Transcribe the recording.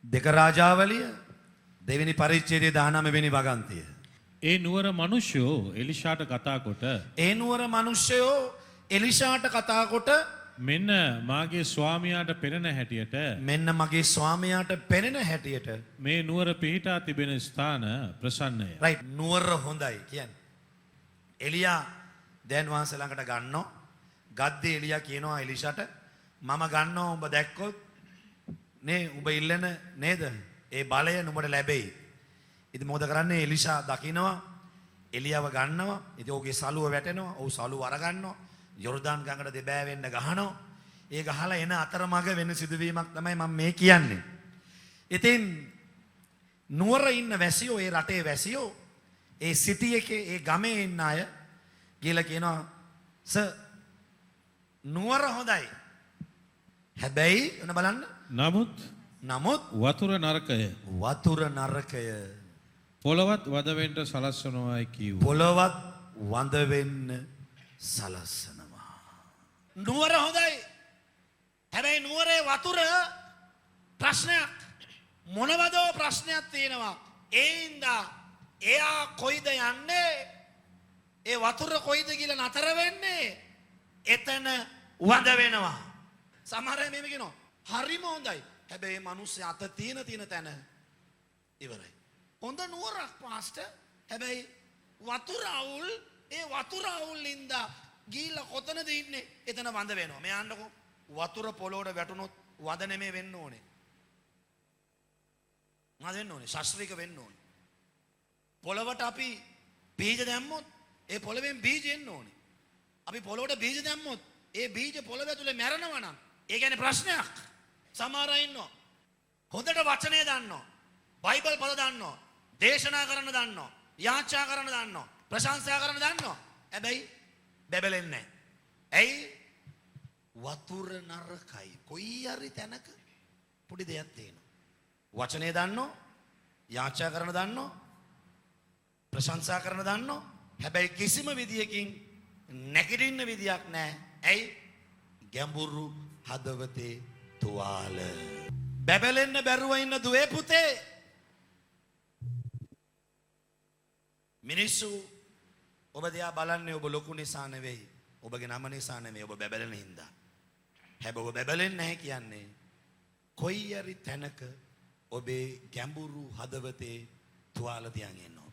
දෙක රාජාවලිය දෙවෙනි පරිච්ඡේදයේ 19 වෙනි වගන්තිය. ඒ නුවර මිනිසයෝ එලිෂාට කතා කොට, ඒ නුවර මිනිස්සයෝ එලිෂාට කතා කොට, මෙන්න මාගේ ස්වාමියාට පෙනෙන හැටියට, මෙන්න මගේ ස්වාමියාට පෙනෙන හැටියට, මේ නුවර පිහිටා තිබෙන ස්ථාන ප්‍රසන්නය. රයිට්, නුවර හොඳයි කියන්නේ. එලියා දැන් වහන්සේ ළඟට ගන්නෝ. ගද්දී එලියා කියනවා එලිෂාට, මම ගන්නවා උඹ දැක්කොත් නේ උඹ ඉල්ලන නේද? ඒ බලය නුඹට ලැබෙයි. ඉතින් මොකද කරන්නේ? එලිෂා දකින්නවා, එලියාව ගන්නවා. ඉතින් ඔහුගේ සලුව වැටෙනවා. ඔහු සලුව අරගන්නවා. යොර්දාන් ගඟට දෙබෑ වෙන්න ගහනවා. ඒ ගහලා එන අතරමඟ වෙන සිදුවීමක් තමයි මම මේ කියන්නේ. ඉතින් නුවර ඉන්න වැසියෝ, ඒ රටේ වැසියෝ, ඒ සිටි එකේ, ඒ ගමේ ඉන්න අය කියලා කියනවා, සර් නුවර හොඳයි. හැබැයි ඔන්න බලන්න, නමුත් නමුත් වතුර නරකය. වතුර නරකය. පොළවත් වද වෙන්න සලස්වනවායි කිව්වා. පොළවත් වඳ වෙන්න සලස්සනවා. නුවර හොඳයි. හැබැයි නුවරේ වතුර ප්‍රශ්නයක්. මොනවදෝ ප්‍රශ්නයක් තියෙනවා. ඒ හින්දා එයා කොයිද යන්නේ? ඒ වතුර කොයිද කියලා නතර වෙන්නේ? එතන වඳ වෙනවා. සමහර අය මෙහෙම කියනවා, හරිම හොඳයි. හැබැයි මේ මිනිස්සු අත තියෙන තියෙන තැන ඉවරයි. හොඳ නුවරක් පාස්ටර්. හැබැයි වතුර අවුල්. ඒ වතුර අවුල් හින්දා ගිහිල්ලා කොතනද ඉන්නේ? එතන වඳ වෙනවා. මේ අහන්නකෝ, වතුර පොළොවට වැටුනොත් වඳ නෙමෙයි වෙන්න ඕනේ. මොනවද වෙන්න ඕනේ? ශාස්ත්‍රීය වෙන්න ඕනේ. පොළවට අපි බීජ දැම්මොත් ඒ පොළවෙන් බීජ එන්න ඕනේ. අපි පොළොවට බීජ දැම්මොත් ඒ බීජ පොළව ඇතුලේ මැරෙනවා නම් ඒ කියන්නේ ප්‍රශ්නයක්. සමහර අය ඉන්නවා, හොඳට වචනය දන්නවා, බයිබල් පද දන්නවා, දේශනා කරන්න දන්නවා, යාචා කරන්න දන්නවා, ප්‍රශංසා කරන්න දන්නවා. හැබැයි බැබලෙන්නේ නැහැ. ඇයි? වතුර නරකයි. කොයි හරි තැනක පොඩි දෙයක් තියෙනවා. වචනය දන්නවා, යාචා කරන්න දන්නවා, ප්‍රශංසා කරන්න දන්නවා. හැබැයි කිසිම විදියකින් නැගිටින්න විදියක් නැහැ. ඇයි? ගැඹුරු හදවතේ තුවාල. බැබලෙන්න බැරුව ඉන්න දුවේ පුතේ, මිනිස්සු ඔබ දිහා බලන්නේ ඔබ ලොකු නිසා නෙවෙයි, ඔබගේ නම නිසා නෙවෙයි, ඔබ බැබලෙන හින්දා. හැබැයි ඔබ බැබලෙන්නේ නැහැ කියන්නේ කොයි හරි තැනක ඔබේ ගැඹුරු හදවතේ තුවාල තියන් ඉන්නවා.